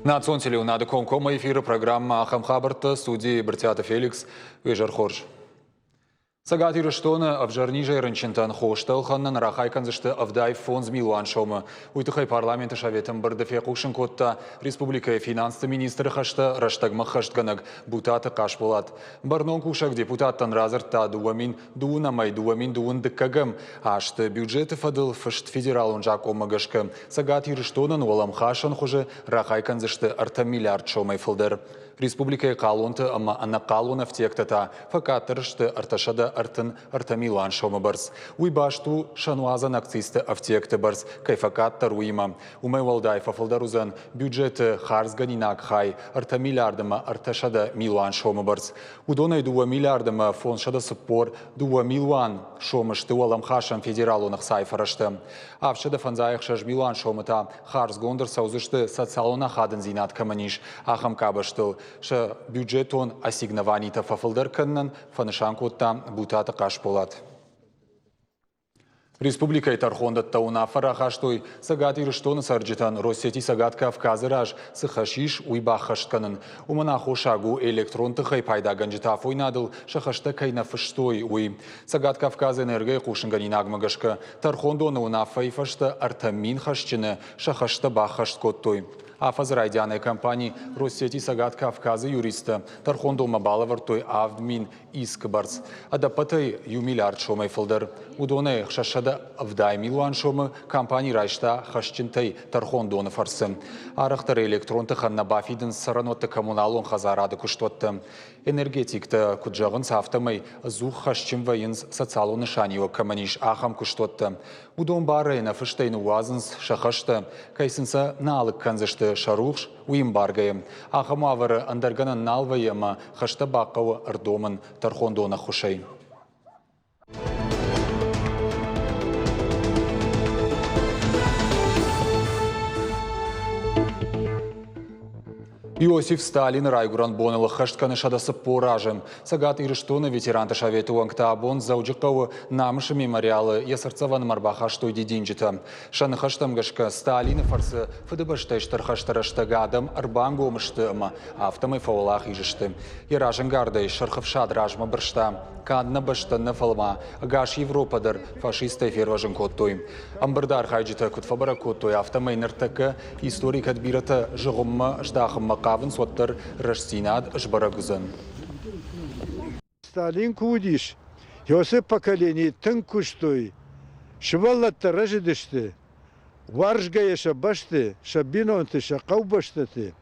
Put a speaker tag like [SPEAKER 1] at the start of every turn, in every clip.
[SPEAKER 1] Национ телеуынады комкоммӕ эфиры программӕ «Ахӕм хабӕрттӕ» студийы Брытъиаты Феликс. Уе зӕр хорз. Цӕгат Ирыстоны ӕвзӕр низӕй рынчынтӕн хостӕ ӕлхӕнынӕн рахай кӕндзысты 75 милуан сомы. Уый тыххӕй парламенты советы ӕмбырды фехъусын кодта республикӕйы финансты министры хӕстӕ рӕстӕгмӕ ххӕстгӕнӕг Бутаты Хъасболат. Бӕрнон кусӕг депутаттӕн радзырдта 2002 ӕмӕ 2022 азты бюджеты фӕдыл фыст федералон закъонмӕ гӕсгӕ Цӕгат Ирыстонӕн уӕлӕмхасӕн хуызы рахай кӕндзысты 3 миллиард сомӕй фылдӕр. Республикӕйы хъалонты ӕмӕ ӕнӕхъалон ӕфтиӕгтӕ та фӕкъаддӕр сты 333 милуан сомы бӕрц. Уый баст у сӕнуадзӕн акцизты ӕфтиӕгты бӕрц кӕй фӕкъаддӕр, уыимӕ. Уымӕй уӕлдай фӕфылдӕр уыдзӕн бюджеты хардзгӕнинаг хай 3 миллиард ӕмӕ 300 милуан сомы бӕрц. Уыдонӕй 2 миллиард ӕмӕ 542 милуан сомы сты уӕлӕмхасӕн федералон ӕхцайы фӕрӕзтӕ. 756 милуан сомы та хардзгонд ӕрцӕудзысты социалон ахадындзинад кӕмӕн ис, ахӕм къабӕзтыл сӕ бюджетон ассигнованитӕ фӕфылдӕр кӕнынӕн, фӕнысан кодта Бутаты Хъасболат. Республикӕйы тӕрхондӕттӕ уынаффӕ рахастой Цӕгат Ирыстоны цӕрджытӕн Россети Цӕгат Кавказы раз цы хӕс ис, уый баххӕст кӕнын. Уымӕн аххосаг у электрон тыхӕй пайдагӕнджытӕ афойнадыл сӕ хӕстӕ кӕй нӕ фыстой, уый. Цӕгат Кавказы энергойы хъусынгӕнинагмӕ гӕсгӕ Тӕрхондоны уынаффӕйы фӕстӕ 3000 хӕсджыны сӕ хӕстӕ баххӕст кодтой. Афӕдзы райдианӕй компани Россети Цӕгат Кавказы юристтӕ тӕрхондонмӕ балӕвӕрдтой 7000 искы бӕрц. Ӕдӕппӕтӕй иу миллиард сомӕй фылдӕр. Уыдонӕй 670 милуан сомы компани райста хӕсджынтӕй тӕрхондоны фӕрцы. Арӕхдӕр электрон тыхӕн нӕ бафидынц цӕрӕнуӕтты коммуналон хӕдзарады куыстуӕттӕ. Энергетиктӕ куыд зӕгъынц, афтӕмӕй ӕдзух хӕсджын вӕййынц социалон нысаниуӕг кӕмӕн ис, ахӕм куыстуӕттӕ. Уыдон барӕй нӕ фыстӕй ныууадзынц сӕ хӕстӕ, кӕй сын сӕ нӕ алыг кӕндзысты сӕ рухс, уый ӕмбаргӕйӕ. Ахӕм уавӕры ӕндӕр гӕнӕн нал вӕййы ӕмӕ хӕстӕ бахъӕуы ӕрдомын тӕрхондоны ӕххуысӕй. Иосиф Сталины райгуырӕн боныл ӕххӕст кӕны 140 азы. Цӕгат Ирыстоны ветеранты советы уӕнгтӕ абон Дзӕуджыхъӕуы Намысы мемориалы йӕ цыртдзӕвӕнмӕ ӕрбахастой дидинджытӕ. Сӕ ныхӕстӕм гӕсгӕ Сталины фӕрцы Фыдыбӕстӕйы Стыр хӕсты рӕстӕг адӕм ӕрбангом сты ӕмӕ афтӕмӕй фӕуӕлахиз сты. Йӕ разӕнгардӕй Сырх Ӕфсад размӕ бырста. Канд нӕ бӕстӕ нӕ, фӕлӕ ма ӕгас Европӕ дӕр фашисттӕй фервӕзын кодтой. Ӕмбырды архайджытӕ куыд фӕбӕрӕг кодтой, афтӕмӕй ныртӕккӕ истори кӕд бирӕтӕ зыгъуыммӕ здахынмӕ хъавынц, уӕддӕр рӕстдзинад сбӕрӕг уыдзӕн.
[SPEAKER 2] Сталин куы уыдис, уыцы поколени тынг куыстой, сывӕллӕттӕ рӕзыдысты, уарзгӕйӕ сӕ бӕсты, сӕ бинонты, сӕ хъӕубӕстӕты,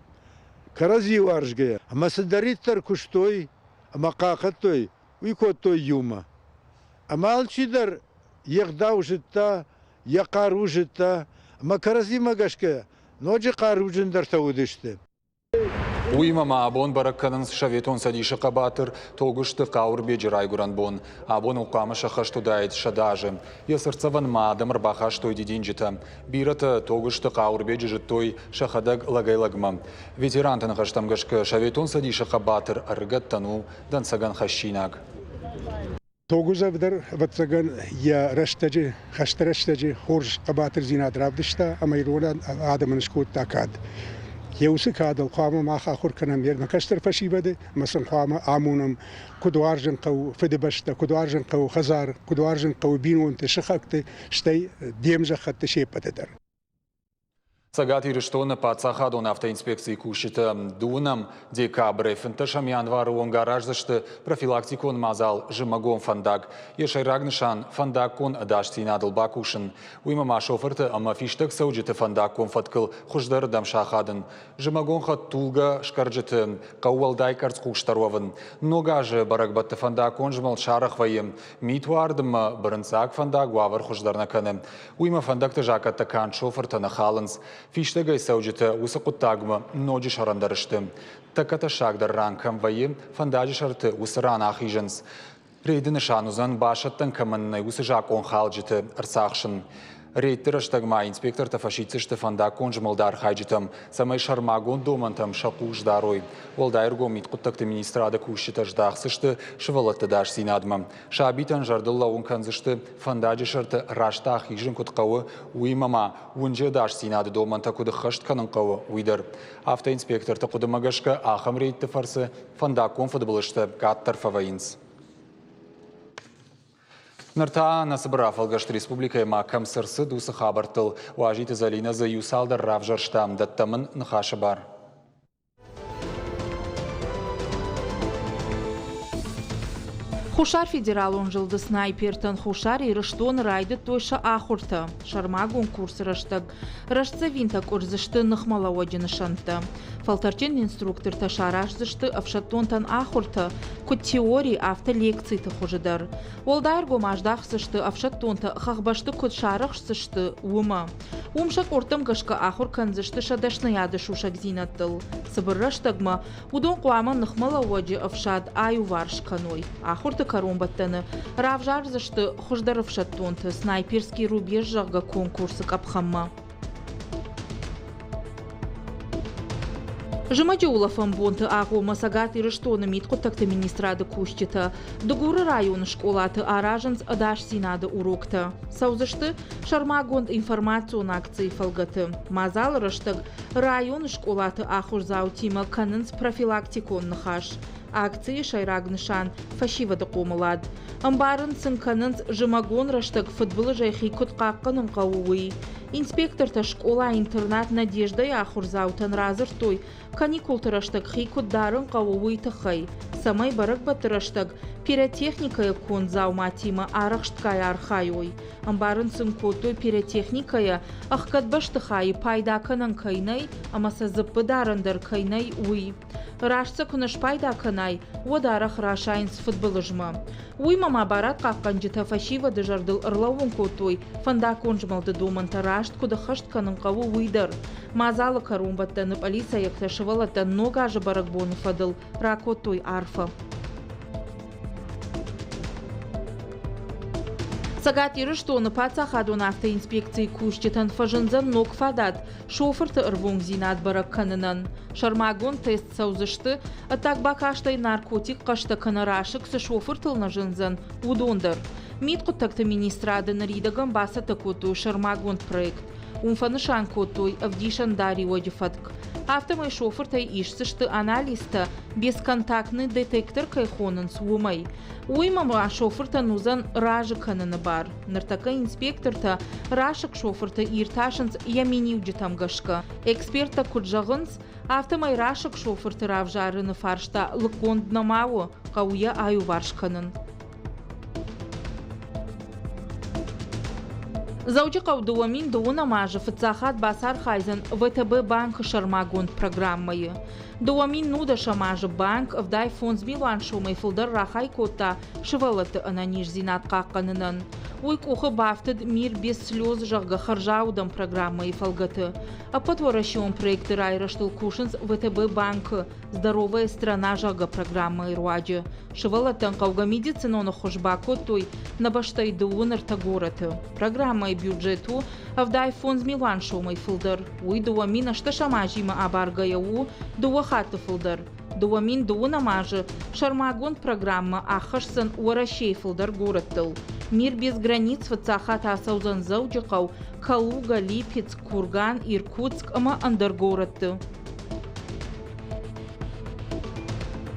[SPEAKER 2] кӕрӕдзи уарзгӕйӕ. Ӕмӕ цыдӕриддӕр куыстой ӕмӕ хъахъхъӕдтой, уый кодтой иумӕ. Ӕмӕ алчидӕр йе гъдау зыдта, йӕ хъару зыдта, ӕмӕ кӕрӕдзимӕ гӕсгӕ ноджы хъаруджындӕртӕ уыдысты.
[SPEAKER 1] Уыимӕ ма абон бӕрӕг кӕнынц Советон Цӕдисы хъӕбатыр Тогуызты Хъауырбеджы райгуырӕн бон. Абон ыл хъуамӕ сӕххӕст уыдаид 100 азы. Йӕ цыртдзӕвӕнмӕ адӕм ӕрбахастой дидинджытӕ. Бирӕтӕ Тогуызты Хъауырбеджы зыдтой сӕхӕдӕг лӕгӕй-лӕгмӕ. Ветеранты ныхӕстӕм гӕсгӕ Советон Цӕдисы хъӕбатыр ӕрыгӕттӕн у дӕнцӕгӕн хӕссинаг.
[SPEAKER 3] Тогуызов дӕр, ӕвӕццӕгӕн, йӕ рӕстӕджы, хӕсты рӕстӕджы хорз хъӕбатырдзинад равдыста ӕмӕ ирон адӕмӕн скодта кад. Йӕ уыцы кадыл хъуамӕ мах ахуыр кӕнӕм нӕ кӕстӕр фӕсивӕды ӕмӕ сын хъуамӕ амонӕм, куыд уарзын хъӕуы Фыдыбӕстӕ, куыд уарзын хъӕуы хӕдзар, куыд уарзын хъӕуы бинонты, сыхӕгты, стӕй де мзӕххӕтты се ппӕты дӕр.
[SPEAKER 1] Цӕгат Ирыстоны паддзахадон автоинспекцийы кусджытӕ дыууынӕм декабрӕй фынддӕсӕм январы онг араздзысты профилактикон мадзал «Зымӕгон фӕндаг». Йӕ сӕйраг нысан – фӕндаггон ӕдасдзинадыл бакусын. Уыимӕ ма шофырты ӕмӕ фистӕгцӕуджыты фӕндаггон фӕткыл хуыздӕрырдӕм сахадын. Зымӕгон хӕдтулгӕ скъӕрджыты хъӕуы уӕлдай къӕрцхъусдӕр уӕвын. Ног азы бӕрӕгбӕтты фӕндаггон змӕлд сарӕх вӕййы. Митуард ӕмӕ бырынцъаг фӕндаг уавӕр хуыздӕр нӕ кӕны. Уыимӕ фӕндӕгты закъӕттӕ канд шофыртӕ нӕ халынц. Фистӕгӕй цӕуджытӕ уыцы хъуыддагмӕ ноджы сӕрӕндӕр сты. Тӕккӕ тӕссагдӕр ран кӕм вӕййы, фӕндаджы сӕрты уыцы ран ахизынц. Рейды нысан уыдзӕн басӕттӕн кӕмӕн нӕй, уыцы закъонхалджыты ӕрцахсын. Рейдты рӕстӕг ма инспектортӕ фӕсиддзысты фӕндаггон змӕлды архайджытӕм, цӕмӕй сӕрмагонд домӕнтӕм сӕ хъус дарой. Уӕлдай ӕргом мидхъуыддӕгты министрады кусджытӕ здахдзысты сывӕллӕтты ӕдасдзинадмӕ. Сабитӕн зӕрдыл лӕууын кӕндзысты, фӕндаджы сӕрты раст ахизын куыд хъӕуы, уыимӕ ма уынджы ӕдасдзинады домӕнтӕ куыд ӕххӕст кӕнын хъӕуы, уый дӕр. Афтӕ инспекторты хъуыдымӕ гӕсгӕ, ахӕм рейдты фӕрцы фӕндаггон фыдбылызтӕ къаддӕр фӕвӕййынц. Ныр та нӕ цыбыр афӕлгӕст республикӕйы ма кӕм цы рцыд, уыцы хабӕрттыл. Уазиты Зӕлинӕ дзы иу цалдӕр равзӕрста, дӕттӕм ын ныхасы бар.
[SPEAKER 4] Хуссар Федералон зылды снайпертӕн Хуссар Ирыстоны райдыдтой сӕ ахуыртӕ. Сӕрмагонд курсы рӕстӕг рӕстдзӕвинтӕ къуырдзысты ныхмӕлӕууӕджы нысӕнттӕ. Фӕлтӕрджын инструктортӕ сараздзысты ӕфсӕддонтӕн ахуыртӕ, куыд теори, афтӕ лекциты хуызы дӕр. Уӕлдай ӕргом аздахдзысты ӕфсӕддонтӕ хӕхбӕсты куыд сарӕхсдзысты, уымӕ. Уым сӕ къордтӕм гӕсгӕ ахуыр кӕндзысты сӕ дӕсныйады сусӕгдзинӕдтыл. Цыбыр рӕстӕгмӕ уыдон хъуамӕ ныхмӕлӕууӕджы ӕфсад аиуварс кӕной. Ахуырты кӕронбӕттӕны равзардзысты хуыздӕр ӕфсӕддонты снайперский рубеж, зӕгъгӕ, конкурсы къӕпхӕнмӕ. Зымӕджы улӕфӕн бонты агъоммӕ Цӕгат Ирыстоны мидхъуыддӕгты министрады кусджытӕ Дыгуры районы скъолаты аразынц ӕдасдзинады уроктӕ. Цӕудзысты сӕрмагонд информацион акцийы фӕлгӕты. Мадзалы рӕстӕг районы скъолаты ахуырдзаутимӕ кӕнынц профилактикон ныхас. Акцийы сӕйраг нысан – фӕсивӕды хъомылад. Ӕмбарын сын кӕнынц, зымӕгон рӕстӕг фыдбылызӕй хи куыд хъахъхъӕнын хъӕуы, уый. Инспектортӕ скъола-интернат «Надежда»-йы ахуырдзаутӕн радзырдтой, каникулты рӕстӕг хи куыд дарын хъӕуы, уый тыххӕй, цӕмӕй бӕрӕгбӕтты рӕстӕг пиротехникӕйы конд дзауматимӕ арӕхстгай архайой. Ӕмбарын сын кодтой, пиротехникӕйӕ ӕхгӕд бӕстыхайы пайда кӕнӕн кӕй нӕй ӕмӕ сӕ дзыппы дарӕн дӕр кӕй нӕй, уый. Раст сӕ куы нӕ спайда кӕнай, уӕд арӕх расайынц фыдбылызмӕ. Уыимӕ ма барадхъахъхъӕнджытӕ фӕсивӕды зӕрдыл ӕрлӕууын кодтой, фӕндаггон змӕлды домӕнтӕ раст куыд ӕххӕст кӕнын хъӕуы, уый дӕр. Мадзалы кӕронбӕттӕны пъӕлицӕйӕгтӕ сывӕллӕттӕн Ног азы бӕрӕгбоны фӕдыл ракодтой арфӕ. Цӕгат Ирыстоны паддзахадон автоинспекцийы кусджытӕн фӕзындзӕн ног фадат шофырты ӕрвонгдзинад бӕрӕг кӕнынӕн. Сӕрмагонд тест цӕудзысты, ӕддаг бакастӕй наркотик хъӕстӕ кӕнӕ расыг цы шофыртыл нӕ зындзӕн, уыдон дӕр. Мидхъуыддӕгты министрады ныридӕгӕн бацӕттӕ кодтой сӕрмагонд проект. Уым фӕнысан кодтой ӕвдисӕндариуӕджы фӕтк. Афтӕмӕй шофыртӕй исдзысты анализтӕ, бесконтактный детектор кӕй хонынц, уымӕй. Уыимӕ ма шофыртӕн уыдзӕн разы кӕныны бар. Ныртӕккӕ инспектортӕ расыг шофырты иртасынц йӕ миниуджытӕм гӕсгӕ. Эксперттӕ куыд зӕгъынц, афтӕмӕй расыг шофырты равзарыны фарста лыггонд нӕма у, хъӕуы йӕ аиуварс кӕнын. Дзӕуджыхъӕу 2012 азы фыццаг хатт бацархайдзӕн ВТБ банкы сӕрмагонд программӕйы. 2010 азы банк 75 милуан сомӕй фылдӕр рахай кодта сывӕллӕтты ӕнӕниздзинад хъахъхъӕнынӕн. Уый къухы бафтыд «Мир без слез», зӕгъгӕ, хӕрзаудӕн программӕйы фӕлгӕты. Ӕппӕтуӕрӕсеон проекты райрӕзтыл кусынц ВТБ банкы «Здоровая страна», зӕгъгӕ, программӕйы руаджы. Сывӕллӕттӕн хъӕугӕ медицинон ӕххуыс бакодтой нӕ бӕстӕйы дыууын ӕртӕ горӕты. Программӕйы бюджет у 75 милуан сомӕй фылдӕр. Уый 2008 азимӕ абаргӕйӕ у дыууӕ хатты фылдӕр. 2012 азы сӕрмагонд программӕ аххӕсдзӕн Уӕрӕсейы фылдӕр горӕттыл. Мир без границ фыццаг хатт ацӕудзӕн Дзӕуджыхъӕу, Калуга, Липецк, Курган, Иркутск ӕмӕ ӕндӕр горӕтты.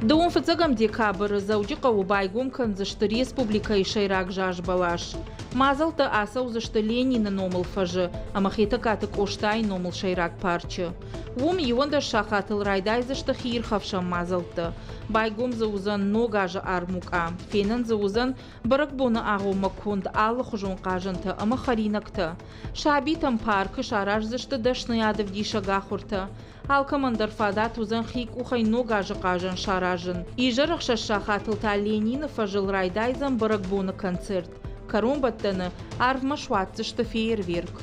[SPEAKER 4] Дыууын фыццӕгӕм декабры Дзӕуджыхъӕуы байгом кӕндзысты республикӕйы сӕйраг зазбӕлас. Мадзӕлттӕ ацӕудзысты Ленины номыл фӕзы ӕмӕ Хетӕгкаты Къостайы номыл сӕйраг парчы. Уым 11 сахатыл райдайдзысты хиирхӕфсӕн мадзӕлттӕ. Байгом дзы уыдзӕн Ног азы армукъа, фенӕн дзы уыдзӕн бӕрӕгбоны агъоммӕ конд алыхуызон хъазӕнтӕ ӕмӕ хӕринӕгтӕ. Сабитӕн паркы сараздзысты дӕсныйадӕвдисӕг ахуыртӕ. Алкӕмӕн дӕр фадат уыдзӕн хи къухӕй ног азы хъазӕн саразын. Изӕры ӕхсӕз сахатыл та Ленины фӕзыл райдайдзӕн бӕрӕгбоны концерт. Кӕронбӕттӕны арвмӕ суадздзысты фейерверк.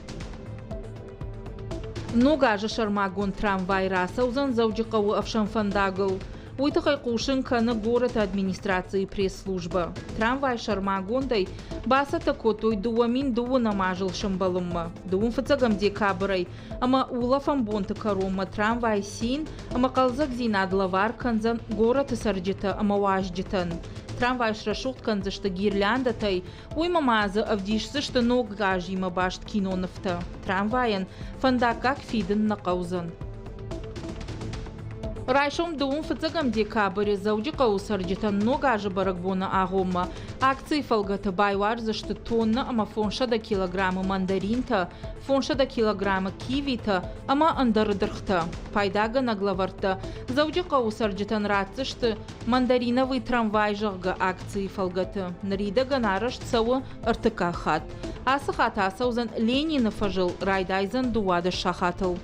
[SPEAKER 4] Ног азы сӕрмагонд трамвай рацӕудзӕн Дзӕуджыхъӕуы ӕфсӕнфӕндагыл. Уый тыххӕй хъусын кӕны горӕты администрацийы пресс-службӕ. Трамвай сӕрмагондӕй бацӕттӕ кодтой 2002 азыл сӕмбӕлынмӕ. Дыууын фыццӕгӕм декабрӕй ӕмӕ улӕфӕн бонты кӕронмӕ трамвай цин ӕмӕ хъӕлдзӕгдзинад лӕвар кӕндзӕн горӕты цӕрджытӕ ӕмӕ уазджытӕн. Трамвай срӕсугъд кӕндзысты гирляндӕтӕй, уыимӕ ма дзы ӕвдисдзысты ног газимӕ баст кинонывтӕ. Трамвайӕн фӕндаггаг фидын нӕ хъӕудзӕн. Райсом дыууын фыццӕгӕм декабры Дзӕуджыхъӕуы цӕрджытӕн Ног азы бӕрӕгбоны агъоммӕ акцийы фӕлгӕты байуардзысты тоннӕ ӕмӕ 500 килограммы мандаринтӕ, 500 килограммы кивитӕ ӕмӕ ӕндӕр дыргътӕ. Пайдагӕнӕг лӕвӕрттӕ Дзӕуджыхъӕуы цӕрджытӕн ратдзысты «Мандариновый трамвай», зӕгъгӕ, акцийы фӕлгӕты. Ныридӕгӕн арӕзт цӕуы ӕртыккаг хатт. Ацы хатт ацӕудзӕн Ленины фӕзыл, райдайдзӕн 12 сахатыл.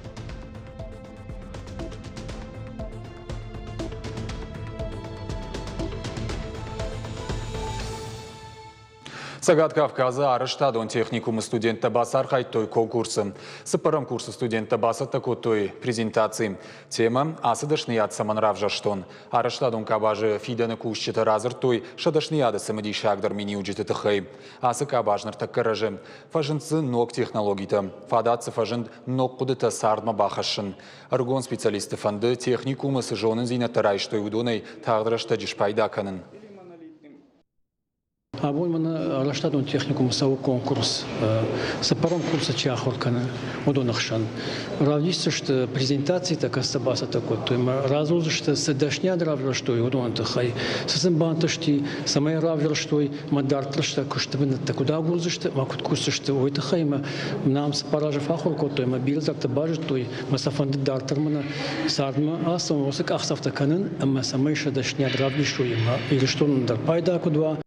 [SPEAKER 1] Цӕгат Кавказы арӕзтадон техникумы студенттӕ бацархайдтой конкурсы. Цыппӕрӕм курсы студенттӕ бацӕттӕ кодтой презентаци. Темӕ «Ацы дӕсныйад цӕмӕн равзӕрстон?» Арӕзтадон къабазы фидӕны кусджытӕ радзырдтой сӕ дӕсныйады цымыдисагдӕр миниуджыты тыххӕй. Ацы къабаз ныртӕккӕ рӕзы. Фӕзынд дзы ног технологитӕ. Фадат дзы фӕзынд ног хъуыдытӕ цардмӕ бахӕссын. Ӕрыгон специалистты фӕнды техникумы цы зонындзинӕдтӕ райстой, уыдонӕй тагъд рӕстӕджы спайда кӕнын.
[SPEAKER 5] Абон мӕнӕ арӕзтадон техникумы цӕуы конкурс. Цыппӕрӕм курсы чи ахуыр кӕны, уыдоны хсӕн. Равдисдзысты презентацитӕ, кӕцытӕ бацӕттӕ кодтой ӕмӕ радзурдзысты, цы дӕсниад равзӕрстой, уыдоны тыххӕй, цы сын бантысти, цӕмӕй равзӕрстой ӕмӕ дарддӕр сӕ куысты бынӕттӕ куыд агурдзысты ӕмӕ куыд кусдзысты, уый тыххӕй ӕмӕ нӕм цыппар азы фӕахуыр кодтой ӕмӕ бирӕ дзырдтӕ базыдтой ӕмӕ сӕ фӕндыд дарддӕр мӕнӕ цардмӕ ацӕуын, уыцы къахдзӕфтӕ кӕнын ӕмӕ цӕмӕй сӕ дӕсниад равдисой ӕмӕ Ирыстонӕн дӕр пайда куыд уа.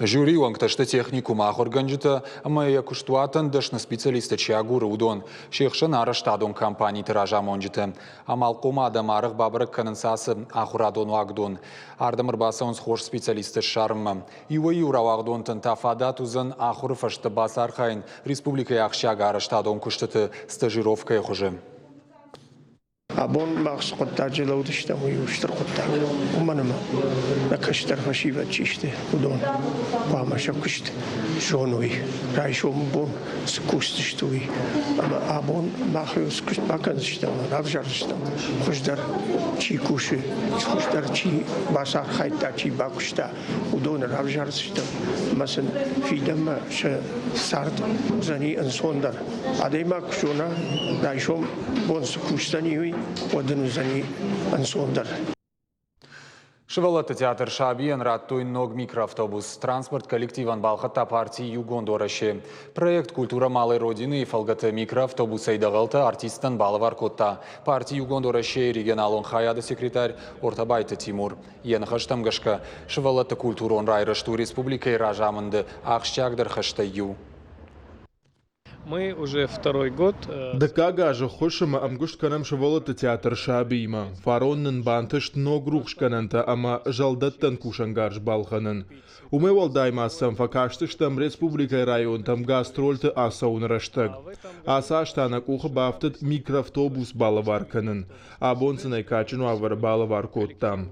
[SPEAKER 1] Жюрийы уӕнгтӕ сты техникумы ахуыргӕнджытӕ ӕмӕ йӕ куыстуатӕн дӕсны специалисттӕ чи агуры, уыдон. Се хсӕн арӕзтадон компаниты разамонджытӕ. Амалхъом адӕм арӕх бабӕрӕг кӕнынц ацы ахуырадон уагдон. Ардӕм ӕрбацӕуынц хорз специалисттӕ ссарынмӕ. Иуӕй-иу рауагъдонтӕн та фадат уыдзӕн ахуыры фӕстӕ бацархайын республикӕйы ахсджиаг арӕзтадон куыстыты стажировкӕйы хуызы.
[SPEAKER 6] Абон мах цы хъуыддаджы лӕуд стӕм, уый у стыр хъуыддаг. Уымӕн ӕмӕ нӕ кӕстӕр фӕсивӕд чи сты, уыдон хъуамӕ сӕ куыст зоной, райсомы бон цы кусдзысты, уый. Ӕмӕ абон мах цы куыст бакӕндзыстӕм, равзардзыстӕм, хуыздӕр чи кусы, хуыздӕр чи бацархайдта, чи бакуыста, уыдоны равзардзыстӕм ӕмӕ сын фидӕнмӕ сӕ цард уыдзӕни ӕнцондӕр. Адӕймаг куы зона, райсом бон цы кусдзӕни, уый, уӕд ын уыдзӕни ӕнцондӕр.
[SPEAKER 1] Сывӕллӕтты театр «Сабийӕн» радтой ног микроавтобус. Транспорт коллективӕн балхӕдта парти «Иугонд Уӕрӕсе». Проект «Культура малой Родины»-йы фӕлгӕты микроавтобусӕй дӕгъӕлтӕ артисттӕн балӕвар кодта парти «Иугонд Уӕрӕсе»-йы регионалон хайады секретарь Ортабайты Тимур. Йӕ ныхӕстӕм гӕсгӕ, сывӕллӕтты культурон райрӕзт у республикӕйы разамынды ахсджиагдӕр хӕстӕй иу.
[SPEAKER 7] Мы уже второй год.
[SPEAKER 8] Дыккаг азы ххуыс ӕмӕ ӕмгуыст кӕнӕм сывӕллӕтты театр «Саби»-имӕ. Фарон нын бантыст ног рухсгӕнӕнтӕ ӕмӕ зӕлдӕттӕн кусӕнгарз балхӕнын. Уымӕй уӕлдай ма сӕм фӕкастыстӕм республикӕйы районтӕм гастрольты ацӕуыны рӕстӕг. Ацы аз та нӕ къухы бафтыд микроавтобус балӕвар кӕнын. Абон сын ӕй кадджын уавӕры балӕвар кодтам.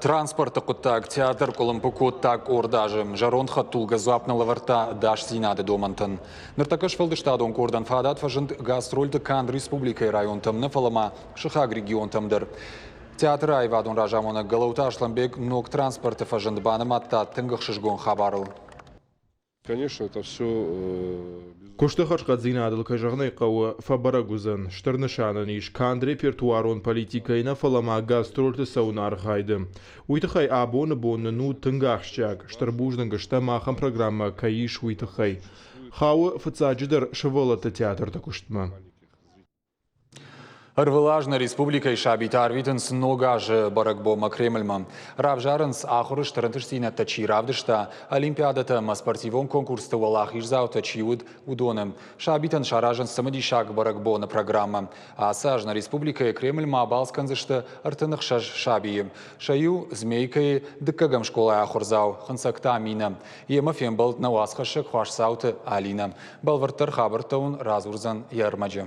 [SPEAKER 1] Транспорты хъуыддаг театр къуылымпы кодта къорд азы. Зӕронд хӕдтулгӕ дзуапп нӕ лӕвӕрдта ӕдасдзинады домӕнтӕн. Ныртӕккӕ сфӕлдыстадон къордӕн фадат фӕзынд гастрольты канд республикӕйы районтӕм нӕ, фӕлӕ ма сыхаг регионтӕм дӕр. Театры аивадон разамонӕг Гӕлӕуты Аслӕнбег ног транспорты фӕзынд банымадта тынг ӕхсызгон хабарыл.
[SPEAKER 9] Конечно, это все
[SPEAKER 8] Куысты хӕрзхъӕддзинадыл, кӕй зӕгъын ӕй хъӕуы, фӕбӕрӕг уыдзӕн. Стыр нысанӕн ис канд репертуарон политикӕйы нӕ, фӕлӕ ма гастрольты цӕуыны архайды. Уый тыххӕй абоны бон нын у тынг ахсджиаг, стыр бузныг стӕм, ахӕм программӕ кӕй ис, уый тыххӕй. Хауы, фыццаджыдӕр, сывӕллӕтты театрты куыстмӕ.
[SPEAKER 1] Ӕрвылаз нӕ республикӕйы сабитӕ арвитынц Ног азы бӕрӕгбонмӕ Кремльмӕ. Равзарынц, ахуыры стыр ӕнтыстдзинӕдтӕ чи равдыста, олимпиадӕтӕ ӕмӕ спортивон конкурсты уӕлахиздзаутӕ чи уыд, уыдоны. Сабитӕн саразынц цымыдисаг бӕрӕгбоны программӕ. Ацы аз нӕ республикӕйы Кремльмӕ абалц кӕндзысты 36 сабийы. Сӕ иу Змейкӕйы дыккӕгӕм скъолайы ахуырдзау Хынцӕгты Аминӕ. Йемӕ фембӕлд нӕ уацхӕссӕг Хуасдзауты Алинӕ. Бӕлвырддӕр хабӕрттӕ уын радзурдзӕн йӕ ӕрмӕджы.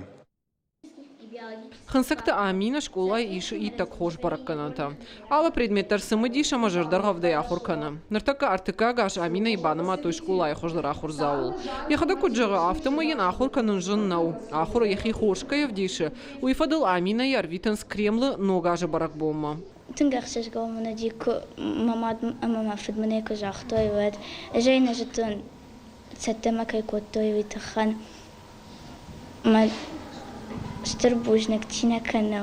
[SPEAKER 10] Хынцӕгты Аминӕ скъолайы исы иттӕг хорз бӕрӕггӕнӕнтӕ. Алы предмет дӕр цымыдис ӕмӕ зӕрдӕргъӕвдӕй ахуыр кӕны. Ныртӕккӕ ӕртыккаг аз Аминӕйы банымадтой скъолайы хуыздӕр ахуырдзауыл. Йӕхӕдӕг куыд зӕгъы, афтӕмӕй йын ахуыр кӕнын зын нӕу. Ахуыры йӕхи хорз кӕй ӕвдисы, уый фӕдыл Аминӕйы ӕрвитынц Кремлы Ног азы бӕрӕгбонмӕ.
[SPEAKER 11] Тынг ӕхсызгон мын уыди, куы мӕ мад ӕмӕ мӕ фыд мын ӕй куы загътой, уӕд. Ӕз ӕй нӕ зыдтон, цӕттӕ мӕ кӕй кодтой, уый тыххӕн. Мӕ стыр бузныг чи нӕ кӕны,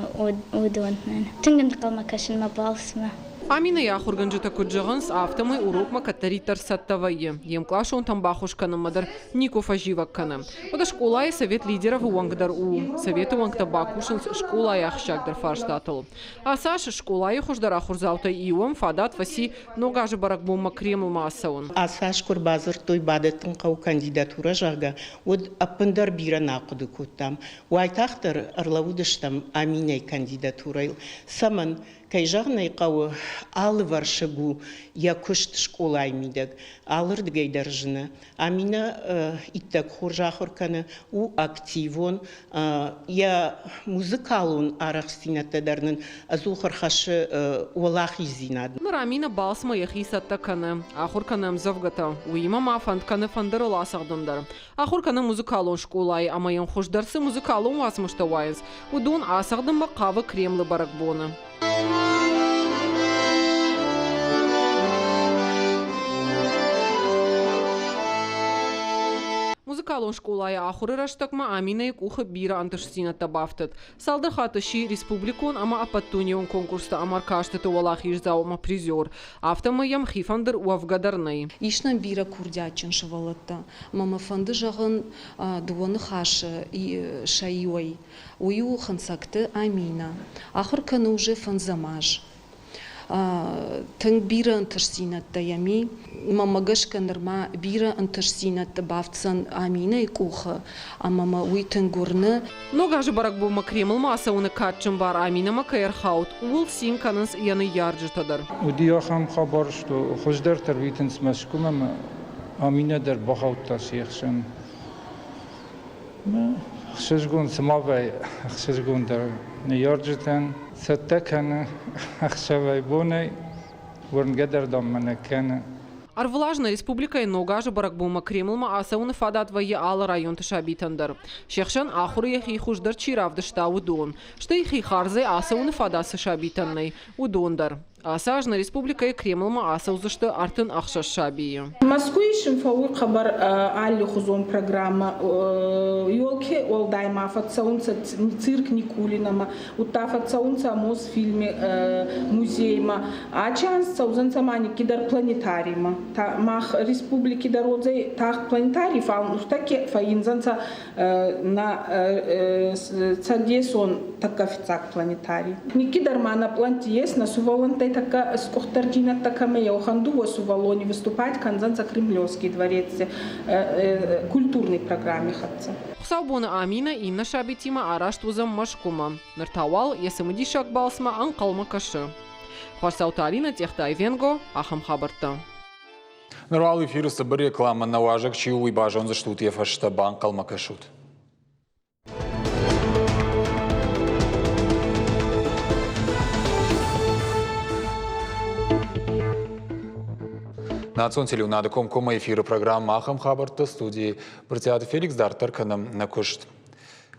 [SPEAKER 11] уыдонӕн. Тынг ӕнхъӕлмӕ кӕсын мӕ балцмӕ.
[SPEAKER 10] Аминӕйы ахуыргӕнджытӕ куыд зӕгъынц, афтӕмӕй урокмӕ кӕддӕриддӕр цӕттӕ вӕййы. Йе мкъласонтӕм баххуыс кӕнынмӕ дӕр никуы фӕзивӕг кӕны. Уӕдӕ скъолайы совет лидеровы уӕнг дӕр у. Советы уӕнгтӕ бакусынц скъолайы ахсджиагдӕр фарстатыл. Ацы аз скъолайы хуыздӕр ахуырдзаутӕй иуӕн фадат фӕци Ног азы бӕрӕгбонмӕ Кремлмӕ ацӕуын.
[SPEAKER 12] Ацы аз куы ӕрбадзырдтой бадӕттын хъӕуы кандидатурӕ, зӕгъгӕ, уӕд ӕппындӕр бирӕ нӕ ахъуыды кодтам. Уайтагъддӕр ӕрлӕууыдыстӕм Аминӕйы кандидатурӕйыл. Цӕмӕн? Кӕй зӕгъын ӕй хъӕуы, алывӕрсыг у йӕ куыст скъолайы мидӕг. Алырдыгӕй дӕр зыны. Аминӕ иттӕг хорз ахуыр кӕны, у активон, йӕ музыкалон арӕхстдзинӕдтӕ дӕр нын ӕдзух ӕрхӕссы уӕлахиздзинад.
[SPEAKER 10] Ныр Аминӕ балцмӕ йӕхи цӕттӕ кӕны, ахуыр кӕны ӕмдзӕвгӕтӕ, уыимӕ ма фӕнд кӕны фӕндырыл ацӕгъдын дӕр. Ахуыр кӕны музыкалон скъолайы ӕмӕ йын хуыздӕр цы музыкалон уацмыстӕ уайынц, уыдон ацӕгъдынмӕ хъавы Кремлы бӕрӕгбоны. Музыкалон скъолайы ахуыры рӕстӕгмӕ Аминӕйы къухы бирӕ ӕнтыстдзинӕдтӕ бафтыд. Цалдӕр хатты сси республикон ӕмӕ ӕппӕтдунеон конкурсты ӕмӕ ӕркастыты уӕлахиздзау ӕмӕ призер. Афтӕмӕй йӕм хи фӕндыр уӕвгӕ дӕр нӕй.
[SPEAKER 13] Ис нӕм бирӕ курдиатджын сывӕллӕттӕ. Ӕмӕ мӕ фӕнды зӕгъын дыууӕ ныхасы сӕ иуӕй. Уый у Хынцӕгты Аминӕ. Ахуыр кӕны уже фӕндзӕм аз. Тынг бирӕ ӕнтыстдзинӕдтӕ йӕм и. Мӕнмӕ гӕсгӕ нырма бирӕ ӕнтыстдзинӕдтӕ бафтдзӕн Аминӕйы къухы, ӕмӕ мӕ уый тынг уырны.
[SPEAKER 10] Ног азы бӕрӕгбонмӕ Кремлмӕ ацӕуыны кадджын бар Аминӕмӕ кӕй ӕрхауд, ууыл цин кӕнынц йӕ ныййарджытӕ дӕр.
[SPEAKER 14] Уыди ахӕм хабар, что хуыздӕртӕ рвитынц Мӕскуымӕ ӕмӕ Аминӕ дӕр бахаудта се хсӕн. Ӕхсызгон цыма вӕййы, ӕхсызгондӕр ныййарджытӕн цӕттӕ кӕны ӕхсӕвӕй-бонӕй, уырнгӕ дӕр дам мӕ нӕ кӕны.
[SPEAKER 10] Ӕрвылаз нӕ республикӕйы Ног азы бӕрӕгбонмӕ Кремлмӕ ацӕуыны фадат вӕййы алы районты сабитӕн дӕр. Се хсӕн ахуыры йӕхи хуыздӕр чи равдыста, уыдон. Стӕй хи хардзӕй ацӕуыны фадат цы сабитӕн нӕй, уыдон дӕр. Ацы аз нӕ республикӕйы Кремлмӕ ацӕудзысты 36 сабийы.
[SPEAKER 15] Мӕскуй исун фӕууй хъӕбӕр аллихузон программӕ. Ёлки уӕлдай ма фӕццӕунцӕ цирк Никулинамӕ, удта фӕццӕунцӕ Мосфильми музеймӕ. Ачи анз цӕудзӕнцӕ ма никкидӕр планетариймӕ. Мах республики дӕр уодзӕй тагъд планетарий, фал нуртӕкки фӕййиндзӕнцӕ нӕ цӕдесон тӕккӕ фиццаг планетарий. Никкидӕр ма нӕ пълӕнтти ес, нӕ сувӕллӕнттӕй тӕккӕ скъухтдӕрдзийнӕдтӕ кӕмӕ еуӕхӕн дууӕ сувӕллони выступать кӕндзӕнцӕ Кремлевский двореци культурный программи хӕццӕ.
[SPEAKER 10] Хуыцаубоны Аминӕ иннӕ сабитимӕ араст уыдзӕн Мӕскуымӕ. Ныр та уал йӕ цымыдисаг балцмӕ ӕнхъӕлмӕ кӕсы. Хуасдзауты Алинӕ, Цъехтай Венго, ахӕм хабӕрттӕ.
[SPEAKER 1] Ныр уал эфиры цыбыр рекламӕ нӕ уазӕг чи у, уый базондзыстут йӕ фӕстӕ, банхъӕлмӕ кӕсут. Национ телеуынады комкоммӕ эфиры программӕ ахӕм хабӕртты студийы Брытъиаты Феликс дарддӕр кӕнӕм нӕ куыст.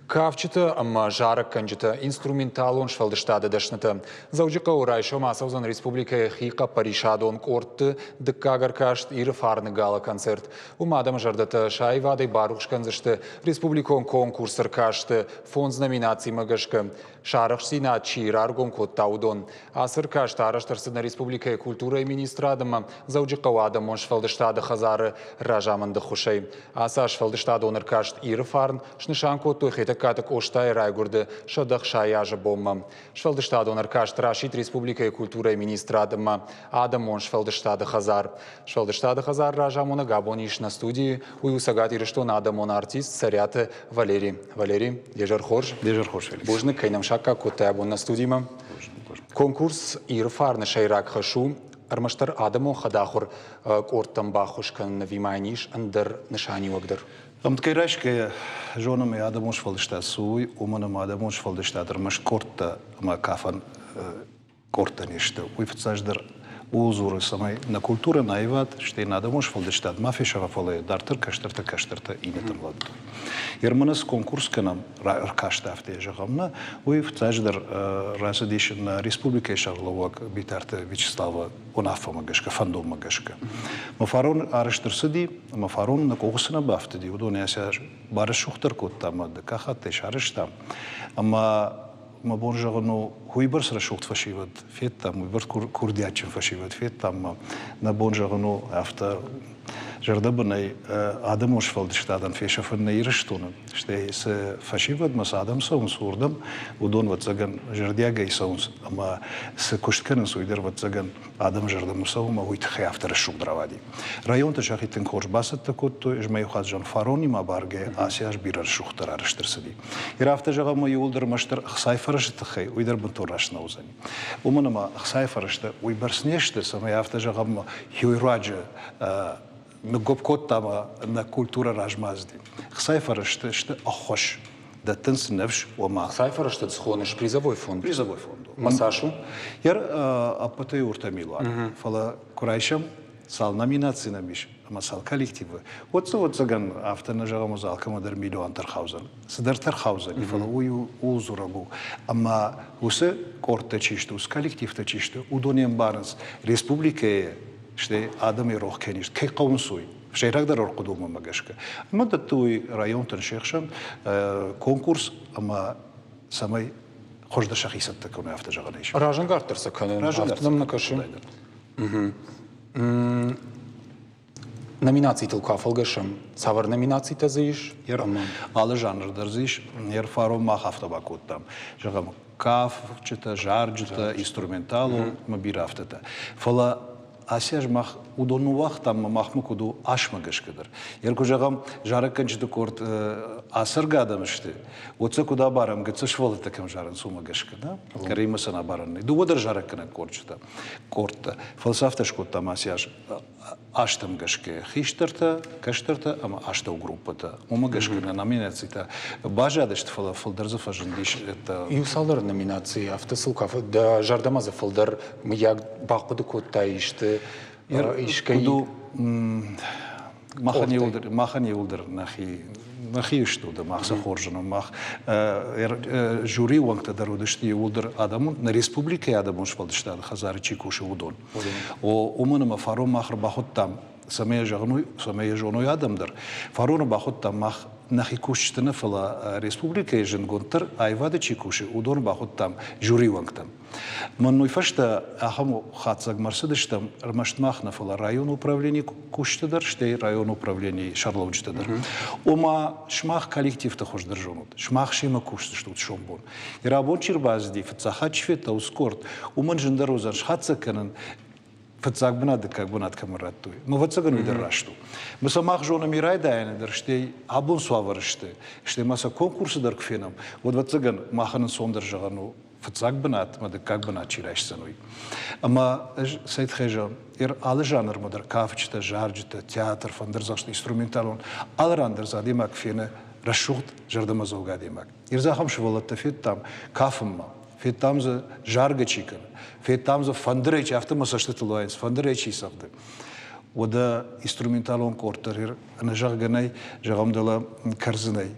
[SPEAKER 1] Кафджытӕ ӕмӕ зарӕггӕнджытӕ, инструменталон сфӕлдыстады дӕснытӕ. Дзӕуджыхъӕуы райсом ацӕудзӕн республикӕйы хихъӕппӕрисадон къордты дыккаг ӕркаст Иры фарны гала-концерт. Уым адӕмы зӕрдӕтӕ сӕ аивадӕй барухс кӕндзысты республикон конкурсы ӕркасты фондз номинацимӕ гӕсгӕ. Сӕ арӕхстдзинад чи раргом кодта, уыдон. Ацы ӕркаст арӕзт ӕрцыд нӕ республикӕйы культурӕйы министрад ӕмӕ Дзӕуджыхъӕуы адӕмон сфӕлдыстады хӕдзары разамынды ххуысӕй. Ацы аз сфӕлдыстадон ӕркаст Иры фарн снысан кодтой Хетӕгкаты Къостайы райгуырды 160 азы бонмӕ. Сфӕлдыстадон ӕркаст расидт республикӕйы культурӕйы министрад ӕмӕ адӕмон сфӕлдыстады хӕдзар. Сфӕлдыстады хӕдзар разамонӕг абон ис нӕ студийы. Уый у Цӕгат Ирыстоны адӕмон артист Цӕриаты Валери. Валери, де зӕр хорз.
[SPEAKER 16] Де зӕр хорз, Феликс.
[SPEAKER 1] Бузныг, кӕй нӕм саккаг кодтай абон нӕ студимӕ. Конкурс Иры фарны сӕйраг хӕс у ӕрмӕстдӕр адӕмон хӕдахуыр къордтӕн баххуыс кӕнын ӕви ма йын ис ӕндӕр нысаниуӕг дӕр?
[SPEAKER 16] Ӕмткӕй райсгӕйӕ, зонӕм ӕй, адӕмон сфӕлдыстад цы у, уый, уымӕн ӕмӕ адӕмон сфӕлдыстад ӕрмӕст къордтӕ ӕмӕ кафӕн къордтӕ не сты. Уый фыццаджыдӕр ууыл дзуры, цӕмӕй нӕ культурӕ, нӕ аивад, стӕй нӕ адӕмон сфӕлдыстад ма фесӕфа, фӕлӕ дарддӕр кӕстӕртӕ кӕстӕртӕ иннӕтӕм лӕдтой. Ерманы цы конкурс кӕнӕм, ӕркаст афтӕ зӕгъӕм нӕ, уый фыццаджыдӕр рацыдис нӕ республикӕйы сӕргълӕууӕг Битарты Вячеславы уынаффӕмӕ гӕсгӕ, фӕндонмӕ гӕсгӕ. Мӕ фарон арӕзт ӕрцыди, ӕмӕ фарон нӕ къухы цы нӕ бафтыди, уыдон сӕ барӕсугъддӕр кодтам ӕмӕ дыккаг хаттӕй сарӕзтам. Ӕмӕ мӕ бон зӕгъын у, уыйбӕрц рӕсугъд фӕсивӕд федтам, уыйбӕрц курдиатджын фӕсивӕд федтам, ӕмӕ нӕ бон зӕгъын у, афтӕ зӕрдӕбынӕй адӕмон сфӕлдыстадӕн фесӕфын нӕ Ирыстоны, стӕй цы фӕсивӕдмӕ цы адӕм цӕуынц, уырдӕм, уыдон, ӕвӕццӕгӕн, зӕрдиагӕй цӕуынц ӕмӕ цы куыст кӕнынц, уый дӕр, ӕвӕццӕгӕн, адӕмы зӕрдӕмӕ цӕуы ӕмӕ уый тыххӕй афтӕ рӕсугъд рауади. Районты сӕхи тынг хорз бацӕттӕ кодтой, ӕз ма иу хатт зӕгъын, фаронимӕ баргӕ ацы аз бирӕ рӕсугъддӕр арӕзт ӕрцыди. Ир афтӕ зӕгъӕм, ӕмӕ иууылдӕр ӕрмӕстдӕр ӕхцайы фӕрӕзты тыххӕй, уый дӕр бынтон раст нӕ уыдзӕни. Уымӕн ӕмӕ ӕхцайы фӕрӕзтӕ уыйбӕрц не сты, цӕмӕй афтӕ зӕгъӕм, хиуый руаджы ныггуыпп кодта ӕмӕ нӕ культурӕ размӕдзыди. Ӕхцайы фӕрӕзтӕ сты ӕххуыс, дӕттынц ныфс, ома.
[SPEAKER 1] Ӕхцайы фӕрӕзтӕ цы хоныс? Призовой фонд?
[SPEAKER 16] Призовой фонд.
[SPEAKER 1] Ма цас у?
[SPEAKER 16] Йӕ ӕппӕтӕй ӕртӕ милуан. Фӕлӕ куы райсӕм, цал номинаци нӕм ис ӕмӕ цал коллективы, уӕд дзы, ӕвӕццӕгӕн, афтӕ нӕ зӕгъӕм, дзы алкӕмӕ дӕр милуантӕ рхаудзӕн. Цыдӕртӕ рхаудзӕни, фӕлӕ уый ууыл дзурӕг у. Ӕмӕ уыцы къордтӕ чи сты, уыцы коллективтӕ чи сты, уыдон не мбарынц, республикӕйы стӕй адӕмы рох кӕй не сты, кӕй хъӕуынц, уый. Сӕйрагдӕр ӕрхъуыдомӕ гӕсгӕ. Ӕмӕ дӕтты уый районтӕн се хсӕн конкурс ӕмӕ цӕмӕй хуыздӕр сӕхи цӕттӕ кӕной, афтӕ зӕгъӕн ис.
[SPEAKER 1] Разӕнгарддӕр сӕ кӕнын, афтӕ нӕм нӕ кӕсы? Номинацитыл куы афӕлгӕсӕм, цавӕр номинацитӕ дзы ис?
[SPEAKER 16] Алы жанр дӕр дзы ис. Ӕрфарон мах афтӕ бакодтам. Зӕгъӕм, кафджытӕ, зарджытӕ, инструменталон ӕмӕ бирӕ афтӕтӕ. Фӕлӕ ацы аз мах уыдон ныууагътам ӕмӕ махмӕ куыд у асмӕ гӕсгӕ дӕр. Йер куы зӕгъӕм, зарӕггӕнджыты къорд ацӕргӕ адӕм сты, уӕд сӕ куыд абарӕм, гыццыл сывӕллӕттӕ кӕм зарынц, уымӕ гӕсгӕ, да? Кӕрӕимӕ сын абарӕн нӕй. Дыууӕ дӕр зарӕггӕнӕг къордджытӕ, къордтӕ. Фӕлӕ сӕ афтӕ скодтам ацы аз азтӕм гӕсгӕ хистӕртӕ, кӕстӕртӕ ӕмӕ астӕугруппӕтӕ. Уымӕ гӕсгӕ нӕ номинацитӕ баззадысты, фӕлӕ фылдӕр дзы фӕзындис.
[SPEAKER 1] Иу цалдӕр номинацийы афтӕ сыл куы дӕ зӕрдӕмӕ дзы фылдӕр мыййаг бахъуыды кодтай исты искӕй?
[SPEAKER 16] Махӕн иуылдӕр, махӕн иуылдӕр нӕхи нӕхи сты уыд, мах сӕ хорз зонӕм. Мах жюрийы уӕнгтӕ дӕр уыдысты иууылдӕр адӕмон, нӕ республикӕйы адӕмон сфӕлдыстады хӕдзары чи кусы, уыдон. О, уымӕн ӕмӕ фарон мах ӕрбахуыдтам, цӕмӕй йӕ зӕгъын, цӕмӕй йӕ зоной адӕм дӕр. Фарон ӕрбахуыдтам мах нӕхи кусджыты нӕ, фӕлӕ республикӕйы зындгонддӕр аивады чи кусы, уыдон бахуыдтам жюрийы уӕнгтӕм. Мӕн уый фӕстӕ ахӕм хатдзӕгмӕ ӕрцыдыстӕм, ӕрмӕст мах нӕ, фӕлӕ районы управленийы кусджытӕ дӕр, стӕй районы управленийы сӕргълӕуджытӕ дӕр. Ома, сымах коллективты хуыздӕр зонут, сымах семӕ кусдзыстут сомбон. Ирабон чи рбацыди, фыццаг хатт чи федта уыцы къорд, уымӕн зындӕр уыдзӕн схӕццӕ кӕнын, фыццаг бынат, дыккаг бынат кӕмӕн радтой. Ӕвӕццӕгӕн, уый дӕр раст у. Мы сӕ мах зонӕм и райдайӕны дӕр, стӕй абон цы уавӕры сты, стӕй ма сӕ конкурсы дӕр куы фенӕм, уӕд, ӕвӕццӕгӕн, махӕн ӕнцондӕр зӕгъӕн у, фыццаг бынат ӕмӕ дыккаг бынат чи райсдзӕн, уый. Ӕмӕ ӕз цӕй тыххӕй зӕгъын, алы жанрмӕ дӕр кафджытӕ, зарджытӕ, театр, фӕндырдзӕхст, инструменталон, алы ран дӕр дзы адӕймаг фены рӕсугъд, зӕрдӕмӕдзӕугӕ адӕймаг. Ир дзы ахӕм сывӕллӕттӕ федтам кафынмӕ, федтам дзы заргӕ чи кӕны, федтам дзы фӕндырӕй чи, афтӕ мӕ цӕстытыл уайынц, фӕндырӕй чи цӕгъды. Уӕдӕ инструменталон къорд дӕр ӕнӕзӕгъгӕ нӕй, зӕгъӕм, дӕлӕ кӕрдзынӕй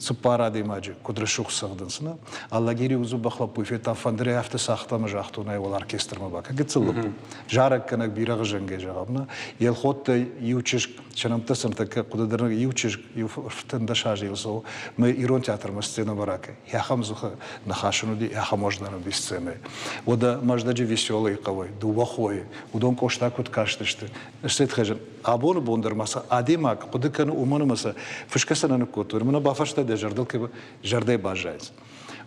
[SPEAKER 16] цыппар адӕймаджы куыд рӕсугъд цӕгъдынц, нӕ? Алагири дзӕбӕх лӕппуйы федта, фӕндырӕй афтӕ цагъта ӕмӕ загътон, ай уал оркестрмӕ бакӕ. Гыццыл лӕппу. Зарӕггӕнӕг бирӕгъы зӕнгӕй зӕгъӕм, нӕ? Елхоттӕй иу чызг, сӕ нӕмттӕ сын тӕккӕ хъуыды дӕр иу чызг, иу 15 азы йыл цӕуы, мӕ ирон театрмӕ сценӕмӕ ракӕ. Ахӕм дзыхы ныхас ын уыди, ахӕм уӕздан уыди сценӕйы. Уӕдӕ Мӕздӕджы Веселыйы хъӕуӕй дыууӕ хойы, уыдон Къоста куыд кастысты, стӕй абоны бон дӕр ма сӕ адӕймаг хъуыды кӕны, уымӕн ӕмӕ сӕ фысгӕ сӕ нӕ ныккодтой, ӕмӕ нӕ бафарста дӕ зӕрдыл кӕй зӕрдӕйы баззайынц.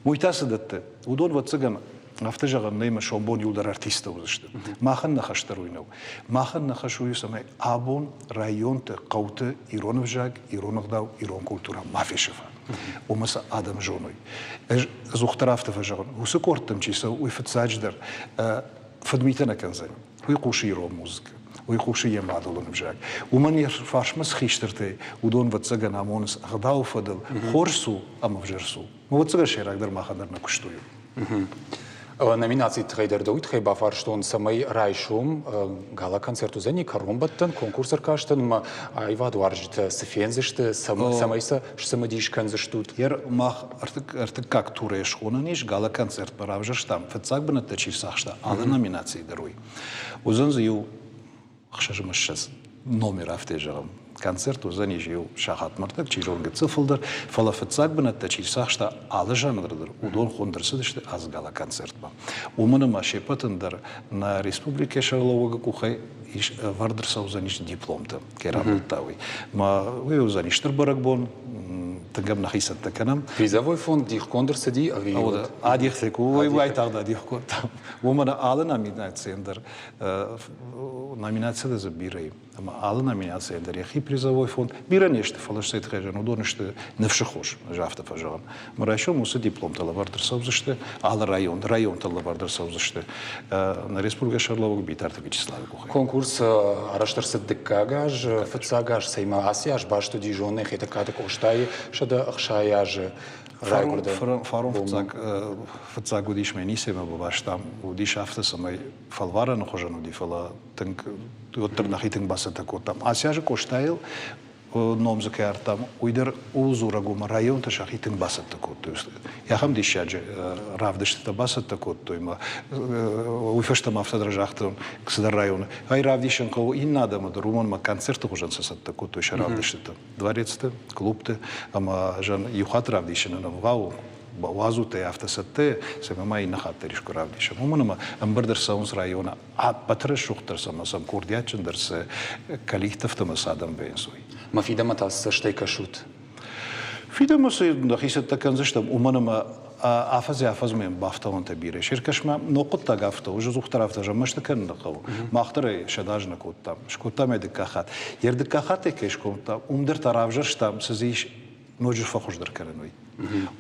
[SPEAKER 16] Уый та цы дӕтты? Уыдон, ӕвӕццӕгӕн, афтӕ зӕгъӕн нӕй, ӕмӕ сомбон иуылдӕр артисттӕ уыдзысты. Махӕн нӕ хӕс дӕр уый нӕу. Махӕн нӕ хӕс уый у, цӕмӕй абон районты, хъӕуты ирон ӕвзаг, ирон ӕгъдау, ирон культурӕ ма фесӕфа. Уымӕ сӕ адӕм зоной. Ӕз ӕдзухдӕр афтӕ фӕзӕгъын, уыцы къордтӕм чи цӕуы, уый фыццаджыдӕр фыдмитӕ нӕ кӕндзӕн. Уый хъусы ирон музыкӕ. Уый хъусы йӕ мадӕлон ӕвзаг. Уымӕн йӕ фарсмӕ цы хистӕртӕй, уыдон, ӕвӕццӕгӕн, амонынц ӕгъдауы фӕдыл, хорз цы у ӕмӕ ӕвзӕр цы у. Ӕвӕццӕгӕн, сӕйрагдӕр махӕн дӕр нӕ куыст уый у.
[SPEAKER 1] Номинацийы тыххӕй дӕр дӕу тыххӕй бафарстон, цӕмӕй райсом гала-концерт уыдзӕни кӕронбӕттӕн конкурс ӕркастӕн ӕмӕ аивадуарзджытӕ цы фендзысты, цӕмӕй сӕ сцымыдис кӕндзыстут?
[SPEAKER 16] Мах ӕртыккаг турӕй схонӕн ис, гала-концертмӕ равзӕрстам, фыццаг бынӕттӕ чи рцахста, алы номинацийы дӕр уый. Уыдзӕн дзы иу 26 номер, афтӕ зӕгъӕм. Концерт уыдзӕнис иу сахатмӕ рдӕг, чи зоны гыццыл фылдӕр, фӕлӕ фыццаг бынӕттӕ чи рцахста алы жанры дӕр, уыдон хуынд ӕрцыдысты ацы гала-концертмӕ. Уымӕн ӕмӕ се ппӕтӕн дӕр нӕ республикӕйы сӕргълӕууӕгы къухӕй ис, ӕвӕрд ӕрцӕудзӕнис дипломтӕ, кӕй рамбылдта, уый. Ма уый уыдзӕни стыр бӕрӕгбон, тынг ӕм нӕхи цӕттӕ кӕнӕм.
[SPEAKER 1] Призовой фонд дихгонд ӕрцыди ӕви?
[SPEAKER 16] Адих уый уайтагъд адих кодтам. Уымӕн алы номинацийӕн дӕр номинацитӕ дзы бирӕ и. Ӕмӕ алы номинацийӕн дӕр йӕхи призовой фонд. Бирӕ не сты, фӕлӕ сӕ тыххӕй уыдон сты ныфсы хос, ӕз афтӕ фӕзӕгъын. Ӕмӕ райсом уыцы дипломтӕ лӕвӕрд ӕрцӕудзысты, алы район, районтӕ лӕвӕрд ӕрцӕудзысты нӕ республикӕйы сӕргълӕууӕг Битарты Вячеславы къухӕй.
[SPEAKER 1] Конкурс арӕзт ӕрцыд дыккаг аз, фыццаг аз цӕймӕ ацы аз баст уыди зоны Хетӕгкаты Къостайы 160 азы райгуырды.
[SPEAKER 16] Фарон фыццаг фыццаг уыдис мӕ ницӕмӕ бабастам, уыдис афтӕ, цӕмӕй фӕлварӕны хуызӕн уыди, фӕлӕ тынг уӕддӕр нӕхи тынг бацӕттӕ кодтам. Ацы азы Къостайыл ном дзы кӕй ардтам, уый дӕр ууыл дзурӕг у, ӕмӕ районтӕ сӕхи тынг бацӕттӕ кодтой. Ахӕм диссаджы равдыстытӕ бацӕттӕ кодтой ӕмӕ уый фӕстӕ ма афтӕ дӕр загътон цыдӕр районы. Ай равдисын хъӕуы иннӕ адӕмы дӕр, уымӕн ӕмӕ концерты хуызӕн сӕ цӕттӕ кодтой сӕ равдыстытӕ. Дворецты, клубты ӕмӕ зӕн иу хатт равдисынӕн ӕвгъау у. Уадзут ӕй афтӕ цӕттӕ, цӕмӕй ма иннӕ хатт дӕр искуы равдисӕм. Уымӕн ӕмӕ ӕмбырд ӕрцӕуынц районы ӕппӕт рӕсугъддӕр ӕмӕ сӕм курдиатджындӕр цы коллективтӕ ӕмӕ цы адӕм вӕййынц, уый.
[SPEAKER 1] Мӕ фидӕмӕ та цы цӕстӕй кӕсут?
[SPEAKER 16] Фидӕмӕ цы нӕхи цӕттӕ кӕндзыстӕм, уымӕн ӕмӕ афӕдзӕй-афӕдзмӕ йӕм бафтауӕнтӕ бирӕ. Се ркӕсмӕ ног хъуыддаг афтӕ у, ӕдзухдӕр афтӕ зӕгъ, мӕсты кӕнын нӕ хъӕуы. Мах дӕр ӕй сӕдӕ азы нӕ кодтам. Скодтам ӕй дыккаг хатт. Йе рдыккаг хаттӕй кӕй скодтам, уым дӕр та равзӕрстам, цы дзы ис ноджы фӕхуыздӕр кӕнын, уый.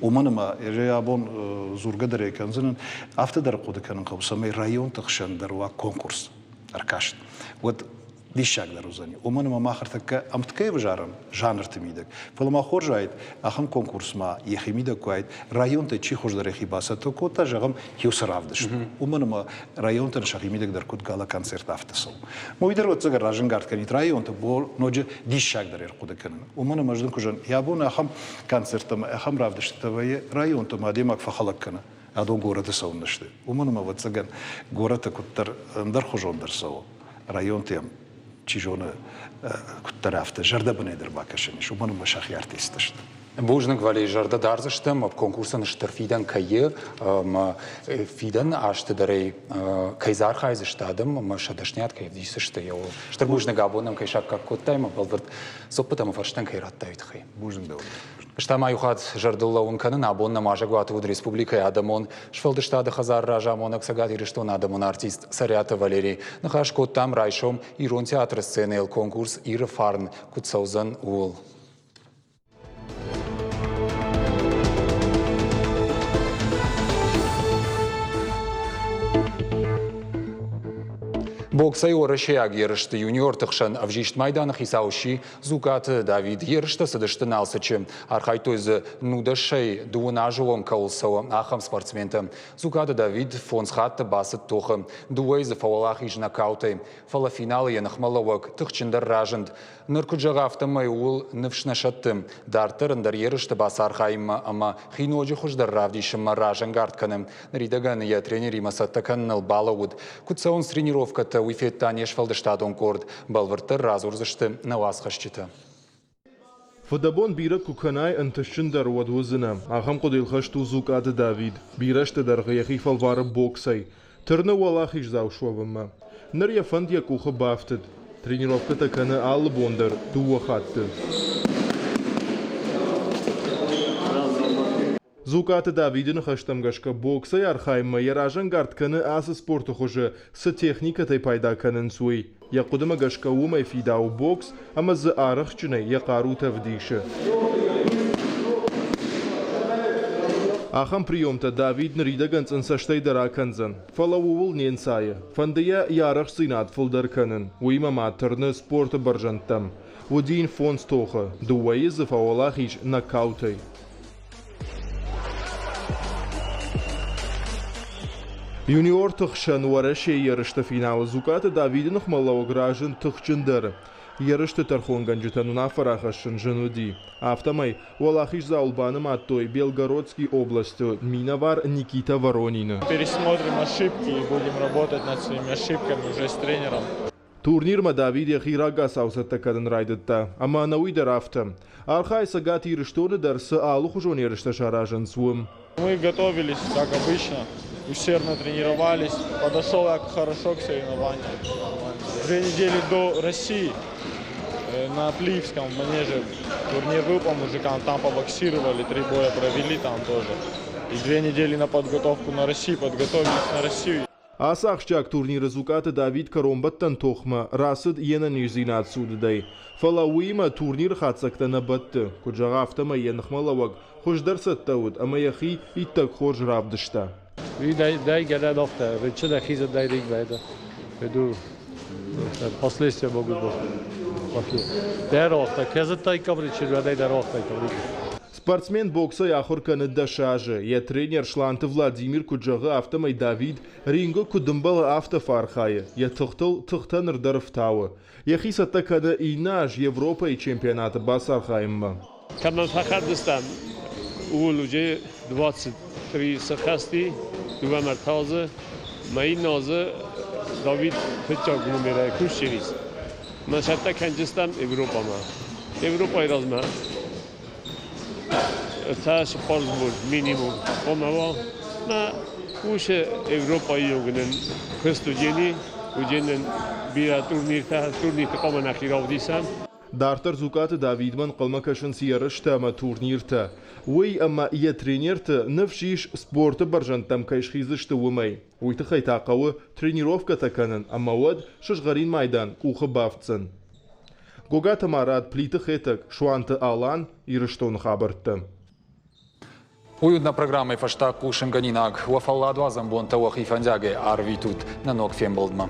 [SPEAKER 16] Уымӕн ӕмӕ абон дзургӕ дӕр ӕй кӕндзынӕн, афтӕ дӕр хъуыды кӕнын хъӕуы, цӕмӕй районты хсӕн дӕр уа конкурс, ӕркаст. Уӕд диссагдӕр уыдзӕни. Уымӕн ӕмӕ мах ӕртӕккӕ ӕмткӕй ӕвзарӕм жанрты мидӕг. Фӕлӕ ма хорз уаид, ахӕм конкурс ма йӕхи мидӕг куы уаид, районтӕй чи хуыздӕр йӕхи бацӕттӕ кодта, зӕгъӕм, иу цы равдыст. Уымӕн ӕмӕ районтӕн сӕхи мидӕг дӕр куыд гала-концерт афтӕ цӕуы. Уый дӕр ӕвӕццӕгӕн разӕнгард кӕнид районты, ноджы диссагдӕр ӕрхъуыды кӕнын. Уымӕн ӕмӕ ӕз дын куы зӕгъын, йӕ бон ахӕм концерттӕ ӕмӕ ахӕм равдыстытӕ вӕййы районты ӕмӕ адӕймаг фӕхӕлӕг кӕны. Адон горӕты цӕуыннӕ сты. Уымӕн ӕмӕ, ӕвӕццӕгӕн, горӕты куыддӕр ӕндӕрхуызондӕр цӕуы. Районтӕм, чи зоны, куыддӕр афтӕ зӕрдӕбынӕй дӕр бакӕсӕн ис, уымӕн ӕмӕ сӕхи артисттӕ сты.
[SPEAKER 1] Бузныг, Валерий, зӕрдӕ дардзыстӕм, конкурсӕн стыр фидӕн кӕй и, ӕмӕ фидӕн азты дӕр ӕй кӕй дзы архайдзысты адӕм ӕмӕ сӕ дӕсныйад кӕй ӕвдисдзысты, еуыл. Стыр бузныг, абон нӕм кӕй саккаг кодтай ӕмӕ бӕлвырд дзуаппытӕ ӕмӕ фӕрстӕн кӕй радтай, уый тыххӕй.
[SPEAKER 16] Бузныг дӕуӕн.
[SPEAKER 1] Стӕй ма иу хатт зӕрдыл лӕууын кӕнын, абон нӕм уазӕгуаты уыд республикӕйы адӕмон сфӕлдыстады хӕдзары разамонӕг Цӕгат Ирыстоны адӕмон артист Цӕриаты Валерий. Ныхас кодтам райсом Ирон театры сценӕйыл конкурс «Иры фарн» куыд цӕудзӕн, ууыл. Боксӕй уӕрӕсейаг ерысты юниорты хсӕн ӕвзист майданы хицау сси Дзукъаты Давид. Ерыстӕ цыдысты Налцыччы. Архайдтой дзы нудӕсӕй дыууын азы онг кӕуыл цӕуы, ахӕм спортсментӕ. Дзукъаты Давид фондз хатты бацыд тохы. Дыууӕйы дзы фӕуӕлахиз нокаутӕй. Фӕлӕ финалы йӕ ныхмӕлӕууӕг тыхджындӕр разынд. Ныр куыд зӕгъы, афтӕмӕй ууыл ныфс нӕ сӕтты. Дарддӕр ӕндӕр ерысты бацархайынмӕ ӕмӕ хи ноджы хуыздӕр равдисынмӕ разӕнгард кӕны. Ныридӕгӕн йӕ тренеримӕ цӕттӕ кӕныныл балӕууыд. Куыд цӕуынц тренировкӕтӕ, уый федта не сфӕлдыстадон къорд. Бӕлвырддӕр радзурдзысты нӕ уацхӕсджытӕ.
[SPEAKER 8] Фыдӕбон бирӕ куы кӕнай, ӕнтыстджындӕр уӕд уыдзынӕ. Ахӕм хъуыдыйыл хӕст у Дзукъаты Давид. Бирӕ азты дӕргъы йӕхи фӕлвары боксӕй. Тырны уӕлахиздзау суӕвынмӕ. Ныр йӕ фӕнд йӕ къухы бафтыд. Тренировкӕтӕ кӕны алы бон дӕр дыууӕ хатты. Дзукъаты Давиды ныхӕстӕм гӕсгӕ боксӕй архайынмӕ йӕ разӕнгард кӕны ацы спорты хуызы цы техникӕтӕй пайда кӕнынц, уый. Йӕ хъуыдымӕ гӕсгӕ уымӕй фидауы бокс ӕмӕ дзы арӕхстджынӕй йӕ хъарутӕ ӕвдисы. Ахӕм приемтӕ Давид ныридӕгӕн цъындцӕстӕй дӕр акӕндзӕн, фӕлӕ ууыл не нцайы. Фӕнды йӕ йӕ арӕхстдзинад фылдӕр кӕнын, уыимӕ ма тырны спорты бӕрзӕндтӕм. Уыди йын фондз тохы, дыууӕйы дзы фӕуӕлахиз нокаутӕй. Юниорты хсӕн Уӕрӕсейы ерысты финалы Дзукъаты Давиды ныхмӕлӕууӕг разынд тыхджындӕр. Ерысты тӕрхонгӕнджытӕн уынаффӕ рахӕссын зын уыди. Афтӕмӕй, уӕлахиздзауыл банымадтой Белгородский областы минӕвар Никита Воронины.
[SPEAKER 17] Пересмотрим ошибки и будем работать над своими ошибками уже с тренером.
[SPEAKER 8] Турнирмӕ Давид йӕхи рагацау цӕттӕ кӕнын райдыдта, ӕмӕ ӕнӕуый дӕр афтӕ. Архайы Цӕгат Ирыстоны дӕр цы алыхуызон ерыстӕ саразынц, уым.
[SPEAKER 17] Мы готовились, как обычно, усердно тренировались. Подошел я хорошо к соревнованиям. 2 недели до России на Плиевском манеже турнир был по мужикам, там побоксировали, три боя провели там тоже. И 2 недели на подготовку на Россию, подготовились на Россию.
[SPEAKER 8] Ацы ахсджиаг турниры Дзукъаты Давид кӕронбӕттӕн тохмӕ рацыд йе нӕниздзинад цудыдӕй. Фӕлӕ уыимӕ турниры хатдзӕгтӕ нӕ бӕтты. Куыд зӕгъы, афтӕмӕй йӕ ныхмӕлӕууӕг хуыздӕр цӕттӕ уыд ӕмӕ йӕхи иттӕг хорз равдыста.
[SPEAKER 18] Последствия могут быть плохие.
[SPEAKER 8] Спортсмен боксӕй ахуыр кӕны 10 азы. Йӕ тренер Сланты Владимир куыд зӕгъы, афтӕмӕй Давид рингы куыд ӕмбӕлы, афтӕ фӕархайы. Йӕ тыхтыл тыхтӕ ныр дӕр ӕфтауы. Йӕхи цӕттӕ кӕны иннӕ аз Европӕйы чемпионаты бацархайынмӕ.
[SPEAKER 18] Кӕмӕн фӕхӕрдыстӕм, ууыл уже 23 сыхӕсти, дыууӕ мӕртазы, мӕ иннӕ азы Давид фыццаг номерӕй кусчерис. Мӕ цӕттӕ кӕнджыстӕм Европӕмӕ. Европӕйы размӕ ӕртӕ цыппар бон минимум хъуамӕ уа. Мӕ уыцы Европӕйы йогнӕн куыст уыдзӕни, уыдзӕнӕн бирӕ турниртӕ, турнирты хъуамӕ нӕхи равдисӕм.
[SPEAKER 8] Дарддӕр Дзукъаты Давидмӕ ӕнхъӕлмӕ кӕсынц ерыстӕ ӕмӕ турниртӕ. Уый ӕмӕ йӕ тренерты ныфс ис, спорты бӕрзӕндтӕм кӕй схиздзысты, уымӕй. Уый тыххӕй та хъӕуы тренировкӕтӕ кӕнын ӕмӕ уӕд сызгъӕрин майдан къухы бафтдзӕн. Гогаты Марат, Плиты Хетӕг, Суанты Алан, Ирыстоны хабӕрттӕ.
[SPEAKER 1] Уый уыд нӕ программӕйы фӕстаг хъусынгӕнинаг. Уӕ фӕлладуадзӕн бонтӕ уӕхи фӕндиагӕй арвитут нӕ ног фембӕлдмӕ.